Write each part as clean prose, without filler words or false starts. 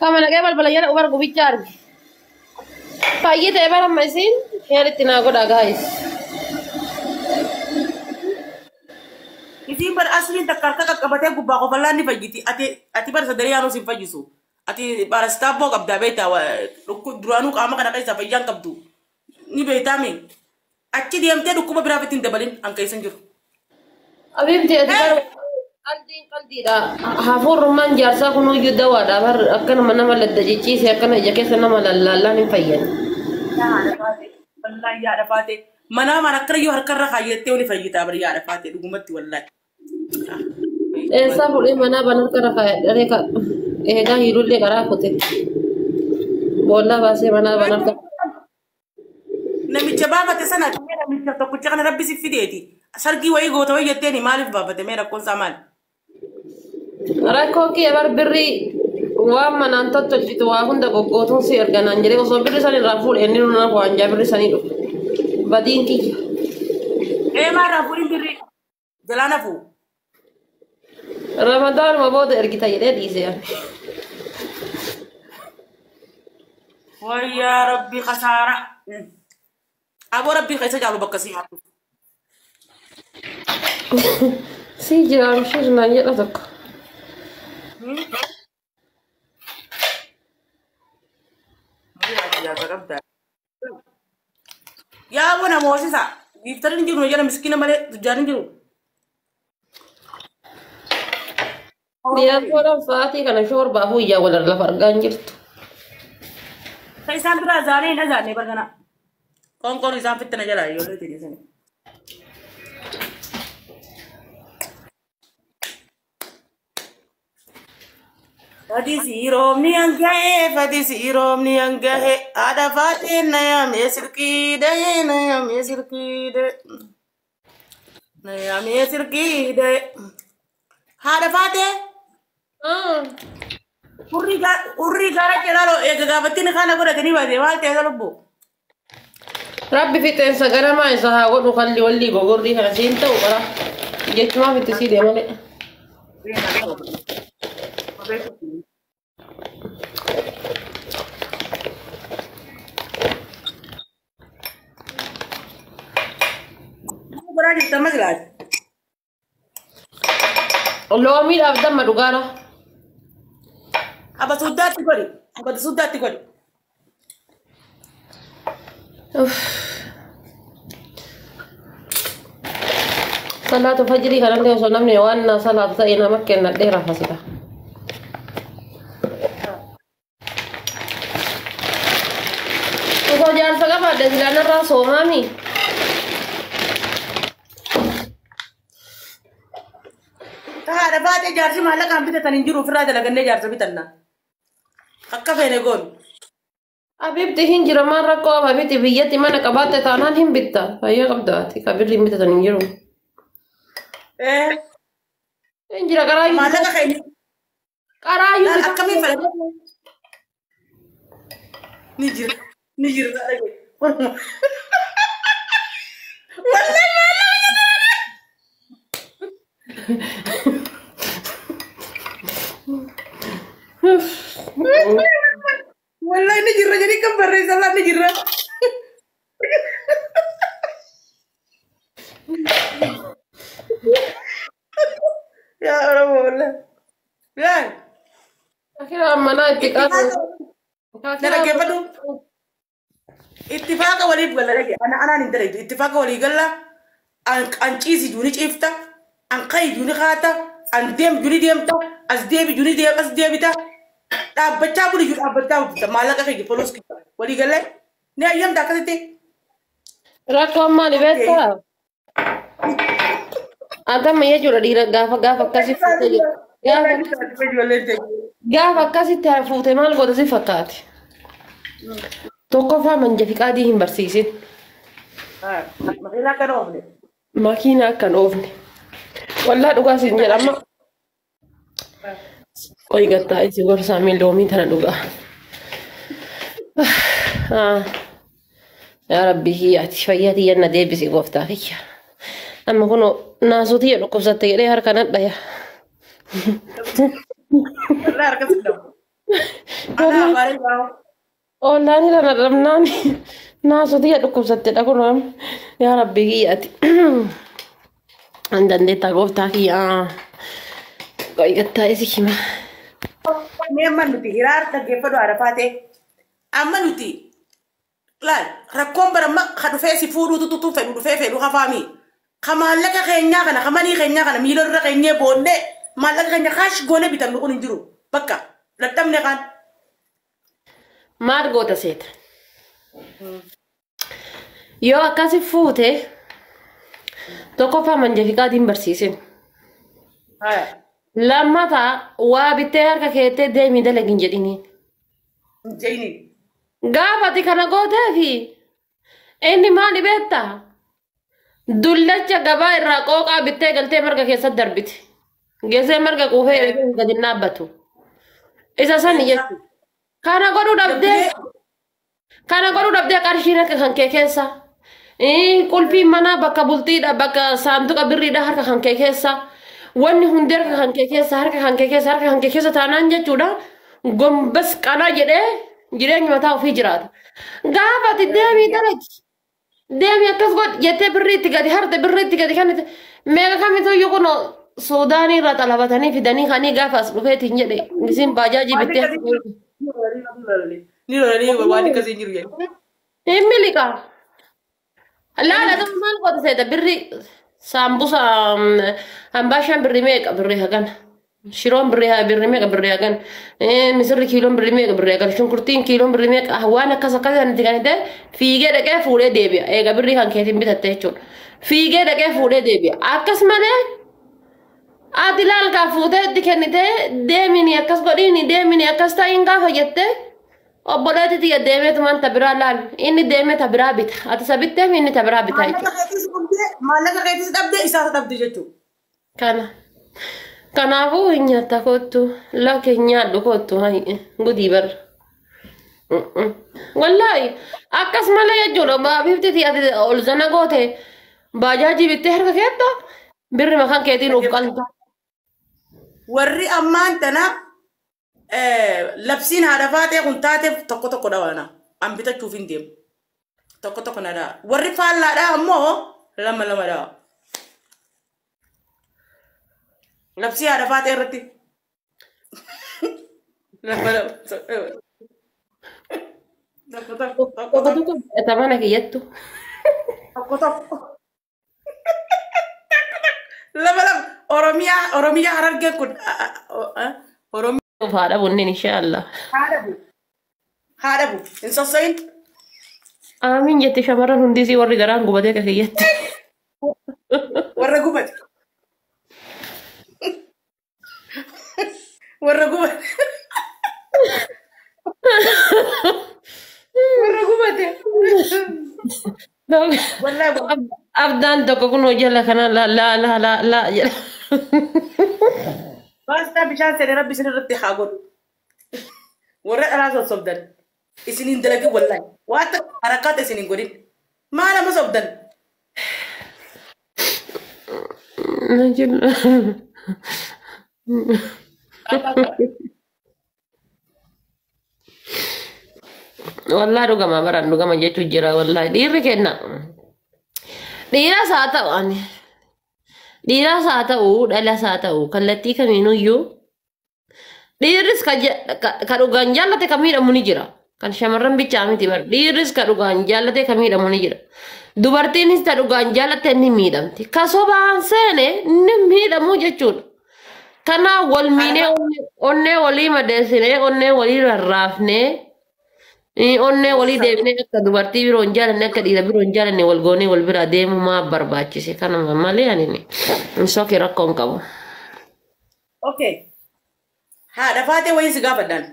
Kama naqee balbala jala ubar gubicha arge. Fayyite bara amma isiin sheeritti naa godha gaayis. Isiin bar asliin takka harka qaqqabatee gubbaa qofallaan ni fayyiti. Ati bar sadariyaan sin fayyisu. Ati barastaabboo qabdaa beektaa duraanuu qaama kana keessaa fayyaan qabdu. Ni beektaa mi? Achi deemtee dhukkuba biraaf ittiin dabalin an keessa hin jiru. Abiibti ati bara qaldiin qaldiidha. Hafuurrummaan jaarsaa kunuyyuu dawaadha. Bar akkanuma nama ladda cicciise akkana ija keessa nama lallaallaan hin fayyan. Wallaahi yaada faate. Manaa mana akkana yoo harkarra kaayyattee ni fayyitaa bar yaada faate dhugumatti wallaahi. Eessaa fuudhee manaa ban harka kaayadharee ka eegaa hiirullee karaa kute. Boollaa baasee manaa ban harka. Namicha baafate sana namicha tokkicha kana rabbi si fideeti. Sargii wayii goota wayii jetteeni maaliif baafate mee rakkoon isaa maali? Rakkoo kiyya bar birrii waan manaan tottolchitu waa hunda goggootuun si erganaan jedhee osoo birri san irraa fuudhe inni nuna waan jaa birri sanii dhufu. Badiin kiyya. Ee maarraa fuudhin birrii jalaa nafuu. Ramadaanuma booda ergita jedhee dhiise ani. Wayyaa rabbi kasaara. Aboo rabbii keessa caalu bakka si haatu. Si jira amshir naan jedha tokko. Yaa aboo nama hoosisa. Giiftarri hin jiru jala miskiina malee tujjaarri hin jiru. Diyaaspooraan sa'aatii kana shoorbaa fuuyyaa wal lafa argaa hin jirtu. Ka isaan biraa zaanee hin azaanne bargana. Qoonqoon isaan fittina jala ijoollee ta'e. Fadisi roobni hanga'e, fadisi roobni hanga'e, haadha faaxee na yaamee silkii dhahee na yaamee silkii dhahee. Na yaamee silkii dhahee. Haadha faaxee hurrii gaara jedhaa eega gaafattiin kana godhatanii baate maal ta'e lubbu. Rabbi fixeensa ganamaa isa haa godhu kalli wallii gogorrii kana siin ta'u bara jechumaaf itti sii deemale. Godhaa jirta amma silaati. Loomiidhaaf damma dhugaadha. Aba suddaatti godhi. Aba suddaatti godhi. Salaatu fajrii kanallee osoo namni waan na salaatu ta'e nama kennadhee rafasita. Osoo jaarsa qabaadhe silaan irraa soomaami. Haadha faatee jaarsi maallaqaan bitatan hin jiru ofirraa dalagannee jaarsa bitanna. Akka feene goonu. Abibti hin jira maal rakkoo qaba abibti biyyatti mana qabaatte taanaan hin bitta. Fayyaa qabda ati kabirri hin bitatan hin jiru. Hin jira qaraayyuu. Maallaqa keenya Qaraayyuu Laal bitaa. akkamiin fayyadamu? Ni jira. Ni jira. Wallahi wallahi ni jira jadi kan barreessa ni jira. Yaa Oromoo wallahi. Yaa Akira manaa itti qabu. na dhaggeeffadhu. Ittifaaqa waliif galla dhage. Ana anaan hin dalagdu. Ittifaaqa walii galla. An ciisi juuni ciifta. An kayi juuni kaata. An deem juuni deemta. As deebi juuni deem as deebita. Dhaabbachaa buli juu dhaabbachaa bulta. Maallaqa kee foloos kee walii galee. Ni ayyamta akkasitti. Rakkoon maali beektaa? Atama jechuudha dhiira gaafa gaafa akkasii fuute jedhu. Gaafa akkasitti fuute maal goota si fakkaate? Tokkoffaa manja fiqaadii hin barsiisin. Makiinaa akka hin oofne. Makiinaa akka hin oofne. Wallaa dhugaa siin jedha amma. Qoyi gattaa isi gorsaa miin loomii tana dhugaa. Yaa Rabbi kiyyaati fayyaa tiyya na deebisi gooftaa kiyya. Amma kun naasuu tiyya dhukkubsatte jedhee harka nadhaya. Wallaa harka si dhabu. Ana abaaree jira. Ollaan irra dhabnaan naasota dhukkubsattedha kun yaa rabbi kiyyaati. An dandeettaa gooftaa kiyyaa. Qoygattaa isi hima. Mee amma nuti hiraar dhaggeeffadhu haadha faatee. Amma nuti laal rakkoon bara amma ka dhufee si fuudhuu tutu fedhu dhufee fedhu hafaami. Ka maallaqa keenyaa kana ka manii keenyaa kana miila irra keenyee boonnee maallaqa keenya kaash goonee bitannu kun hin jiru. Bakka dadhabne kaan. Maal goota seeta? Yoo akkasi fuute tokkoffaa manja fiqaatiin barsiisin. Lammataa waa bittee harka keettee deemii dalagin jedhini. Jeyni. Gaafa ati kana gooteefi inni maali beektaa? Dullacha gabaa irraa qooqaa bittee galtee marga keessatti darbite. Geessee marga quufee eegee gadi hin dhaabbatu. Isa sani jechuudha. Kana godhuu dhabdee qarshiin harka kan kee keessa. Qulfiin manaa bakka bultiidha, bakka saanduqa birriidha harka kan kee keessa. Wanni hundi harka kan kee keessa, harka kan kee keessa, harka kan kee keessa taanaan jechuudha. Gombas qanaa jedhee jireenya mataa ofii jiraata. Gaafa ati deemii dalagi. Deemii akkas godhi jettee birrii itti gadi harte, birrii itti gadi kennite. Meeqa kamitu iyyuu kun Suudaanii irraa xalabatanii fidanii kanii gaafa as dhufeetiin jedhe. Isin baajaajii bittee. Ni lolanii waan akkasii hin jiru jedhu. Hin miliqa. Laala ta'u maal goota seeta birri saambusa hambaashaan birri meeqa, birri hagana. Shiroon birri meeqa, birri hagana. Misirri kiiloon birri meeqa, birri hagana. Shunkurtiin kiiloon birri meeqa, waan akkas akkas sanatti kan ta'e fiigee dhaqee fuudhee deebi'a. Eega birrii kan keetiin bitatte jechuudha. Fiigee dhaqee fuudhee deebi'a. Akkas malee ati laalkaa fuutee itti kennitee deemini akkas godhiini deemini akkas ta'iin gaafa jettee obboleetti tiyya deemeetumaan ta biraa laal, inni deemee ta biraa bita, ati isa bitteef inni ta biraa bita jechuudha. Maallaqa keetis dhabdee, maallaqa keetis dhabdee, isaas dhabde jechuudha. Kana. Kanaafuu hin nyaatta kottu, lakke hin nyaadhu kottu gudii bar. Wallaahi akkas malee jechuudha, baabifti ati ol zana goote baajaajii bittee harka keetta birri makaan keetiin of qalta. Warri ammaan tana labsiin haadha faatee kun taateef tokko tokko dhawaana. An bitachuuf hin deemu. Tokko tokko na dhawa. Warri faallaadhaa ammoo lama lama dhawa. Labsii haadha faatee irratti. Lama lama. Tokko tokko. Tokko tokko bita mana kiyyattu. Tokko tokko. Lama lama. Oromiyaa, Oromiyaa Harargeen kun Oromiyaa. Haadha bunneen inshaallah. Haadha bu. Haadha bu. Hin sosso'in. Aamin jette shamarran hundisii warri garaan gubatee akka kiyyatti. Warra gubate. Warra gubate. Warra gubate. Wallaahi. Abdaan tokko kun jala kana la la la la la jedha. Baastaa bishaan seenee rabbi isin irratti haa godhu. Warra dhalaa sossobdan. Isin hin dalagin wallaahi. Waan takka harakaata isin hin godhin. Maa nama sobdan? Na jiru. Wallaahi dhugama baraan dhugama jechuun jira wallaahi dhiirri kenna. Dhiiras haa ta'u, ani. Dhiiras haa ta'u, dhalas haa ta'u, kallattii kamiinuyyuu dhiirris ka dhugaan jaallate ka miidhamu ni jira. Kan shamarran bichaa miti bar, dhiirris ka dhugaan jaallate ka miidhamu ni jira. Dubartiinis ta dhugaan jaalatte ni miidhamti. Ka sobaan seene ni miidhamu jechuudha. Kanaaf wal miinee onnee walii madeessinee, onnee walii rarraafnee, onnee walii deebinee akka dubartii biroo hin jaalanne, akka dhiira biroo hin jaalanne wal goonee wal bira deemuu maa barbaachise? Kanuma malee ani hin soke, rakkoo hin qabu. Okay. Haadha faatee wayii si gaafadhaan.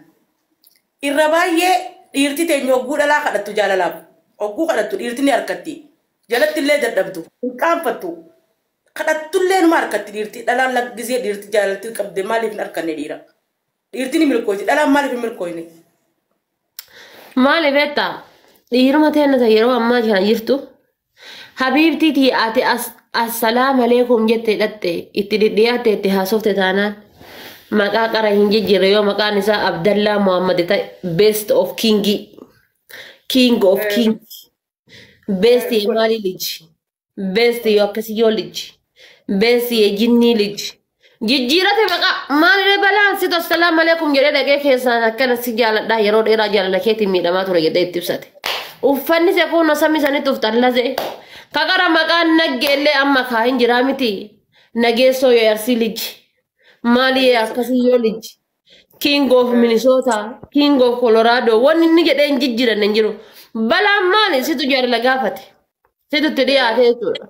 Irra baay'ee dhiirti teenya hogguu dhalaa kadhattu jaalalaaf. Hogguu kadhattu dhiirti ni harkatti. Jalatti illee dadhabdu. Hin qaanfattu. Kadhattullee numa harkatti dhiirti. Dhalaan gisee dhiirti jaalalti qabde maaliif hin harkanne dhiira? Dhiirti ni milkooyti. Dhalaan maaliif hin milkooyne? Maali beektaa? Dhiiruma teenna yeroo ammaa kana jirtu habiibtiitii ati as assalaamu alaikum jettee dhatte itti dhidhiyaatte itti haasofte taanaan Maqaa qara hin jijjiirre yoo maqaan isaa Abdallaa Muhammad ta'e best of king, king of king, best የማሊ ልጅ, best yoo akkasii yoo ልጅ, best የጂኒ ልጅ jijjiirate maqaa maaliree balaan situ assalaamu alaikum jedhee dhaqee keessaan akkana si jaaladhaa yeroo dheeraa jaalala keetiin miidhamaa ture jedhee itti ibsate. Uffanni se kun samii sanitti ufxallase. Kaqara maqaan naggeellee amma kaahin jiraa miti. Nageessoo yoo Arsii ልጅ. Maali akkasii yoo ልጅ. King of Minnesota, King of Colorado, wanni inni jedhee hin jijjiiranne hin jiru. Balaan maali situ jaalala gaafate. Situ itti dhiyaate jechuudha.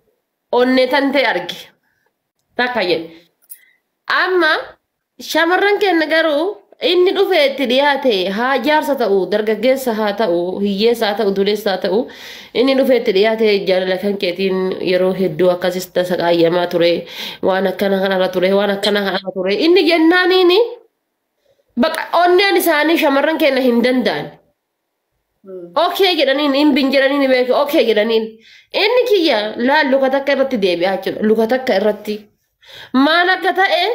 Onnee tan ta'e arge. Takka jedhe. Amma shamarran keenya garuu inni dhufee itti dhiyaate haa jaarsa ta'u, dargaggeessa haa ta'u, hiyyeessa haa ta'u, dureessa haa ta'u, inni dhufee itti dhiyaate jaalala kan keetiin yeroo hedduu akkasis tasaqaayyamaa ture, waan akkana kanarra ture, waan akkana kanarra ture. Inni jennaaniini baqa onneen isaanii shamarran keenya hin danda'an. Okay jedhaniin hin bin jedhaniin beeku okay jedhaniin. Inni kiyya laal luka takka irratti deebi'aa jechuudha. Luka takka irratti. Maal akka ta'e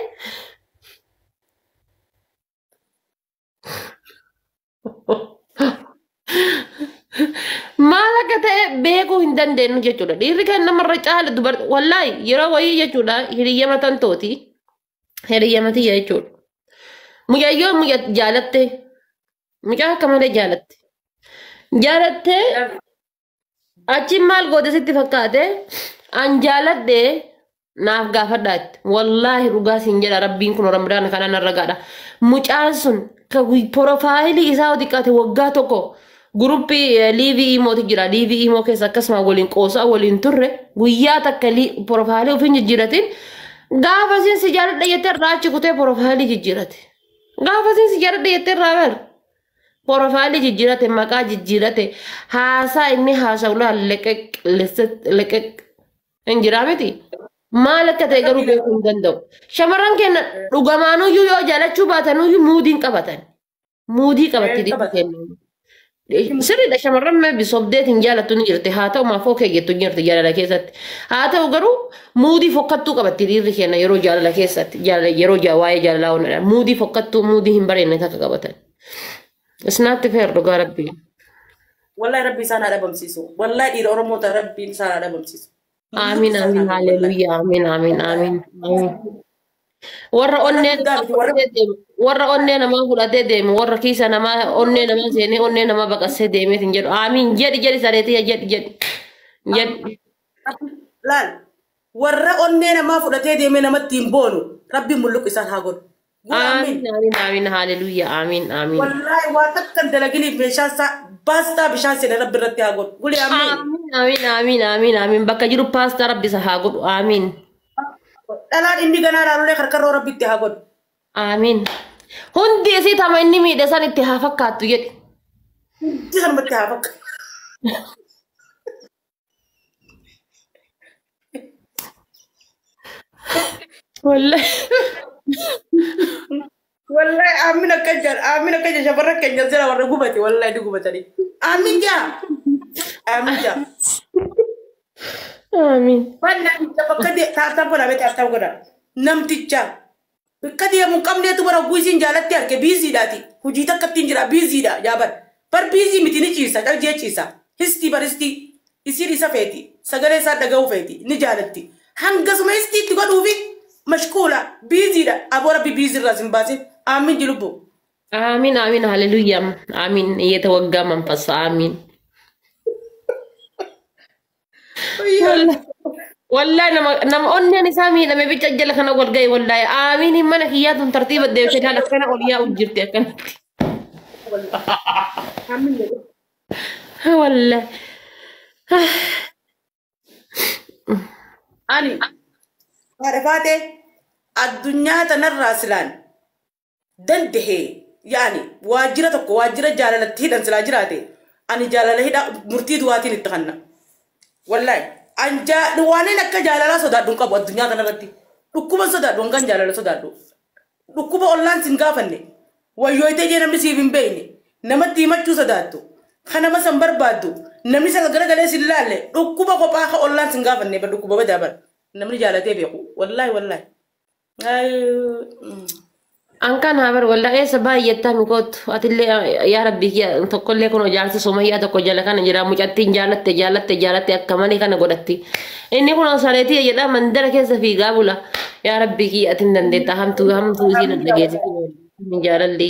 maal akka ta'e beekuu hin dandeenyu jechuudha. Dhiirri kan namarra caala dubar wallaahi yeroo wayii jechuudha hiriyyama tantooti. Hiriyyama tiyya jechuudha. Mucayyoo muca jaalatte. Mucaa akka malee jaalatte. Jaalattee achi maal goote sitti fakkaate an jaaladhe naaf gaafadhaa jette. Wallaahi dhugaa siin jedha rabbiin kun ramadaana kanaan narra gaadha. Mucaan sun profile isaa xiqqaate waggaa tokko guruppii live imooti jira. Live imo keessa akkasuma waliin qoosaa waliin turre guyyaa takka profile ofiin jijjiiratin gaafa siin si jaaladha jettee irraa achi kutee profile jijjiirate. Gaafa siin si jaaladha jettee irraa bar. Profile jijjiirate, maqaa jijjiirate, haasaa inni haasa'u laal leqeq leqeq hin jiraa miti. Maal akka ta'e garuu beekuu hin danda'u. Shamarran keenya dhugamaanuyyuu yoo jaalachuu baatanuyyuu muudiin qabatan. Muudii qabatti dhiirri keenya. Sirriidha shamarran maybe sobdeetiin jaalattu ni jirti. Haa ta'u maaf okay jettu ni jirti jaalala keessatti. Haa ta'u garuu muudii fokkattuu qabatti dhiirri keenya yeroo jaalala keessatti. Jaalala yeroo waa'ee jaalalaa oonadha. Muudii fokkattuu muudii hin bareedne takka qabatan. Isnaatti fair dhugaa rabbii. Wallahi rabbi isaan haa dhabamsiisu. Wallahi dhiira Oromoota rabbiin isaan haa dhabamsiisu. Amiin amiin haleluuyaa amiin amiin amiin amiin. Warra onnee namaa fudhatee deemu, warra onnee namaa fudhatee deemu, warra kiisa namaa onnee namaa seenee onnee namaa baqassee deemeetiin jedhu amiin jedhi jedhi sareetii jedhi jedhi jedhi. Laal warra onnee namaa fudhatee deemee namatti hin boonu rabbiin mulluqu isaan haa godhu. Amiin amiin amiin haleluuyaa amiin amiin. Wallahi waa takka hin dalaginiif meeshaa isaa baastaa bishaan seene rabbi irratti haa godhu. Guli amiin. Amiin amiin amiin amiin amiin bakka jiru paastaa rabbi isa haa godhu amiin. Dhalaan inni ganaa laalulee karkarroo rabbitti haa godhu. Amiin. Hundi isii tama inni miidhe san itti haa fakkaattu jedhi. Hundi sanumatti haa fakkaatu. Wallahi. Wallahi aamin akka jedhan aamin akka jedhan shamarran keenya jira warra gubate wallahi ni gubatanii. Aamin jaa. Aamin jaa. Amiin. Waan namicha bakka tap tap godha beektaa tap tap godha. Namticha bakka deemu hin qabneetu bara guisiin jaalatti arge biiziidhaati. Hojii takka ittiin jira biiziidha jaaban. Bar biizii miti ni ciisa caljee ciisa. Histii bar histii isiin isa feeti sagalee isaa dhaga'uu feeti ni jaalatti. Hangasuma histii itti godhuufi mashquula biiziidha. Aboo rabbi biiziirraa sin baasin. Aamin jilubbu. Amiin amiin haleluuyaa amiin የተወጋ መንፈስ አሚን። Wallahi nama onneen isaa miidhame bicha jala kana wal ga'e wallahi amiin mana kiyyaatuun tartiiba deebisee daal akkana ol yaa'u jirti akkanatti. Wallahi. Ani haadha faatee addunyaa tanarraa silaan dandahee yaani waajjira tokko waajjira jaalalatti hidhan silaa jiraate ani jaalala hidha murtii du'aatiin itti kanna. Wallahi an waanin akka jaalalaa sodaadhu hin qabu addunyaa kanarratti. Dhukkuba sodaadhu hangan jaalala sodaadhu. Dhukkuba ollaan sin gaafanne wayyooyitee jee namni siif hin beekne namatti himachuu sodaattu kanama san barbaaddu namni sana garagalee sin laalle dhukkuba kophaa ka ollaan sin gaafanne bar dhukkuba badaa bar namni jaalatee beeku wallahi wallahi. An kan haa bar waldaa eessa baay'attaa mi kootu atillee yaa rabbii kiyya tokkollee kun jaarsa Sumayyaa tokko jala kana jira, mucattiin jaalatte jaalatte jaalatte akka malee kana godhatti. Inni kun sareetii jedha, mandara keessa fiigaa bula. Yaa rabbii kiyya, atin dandeetta, hamtuu hamtuu isiin dhageessisu jaalalli.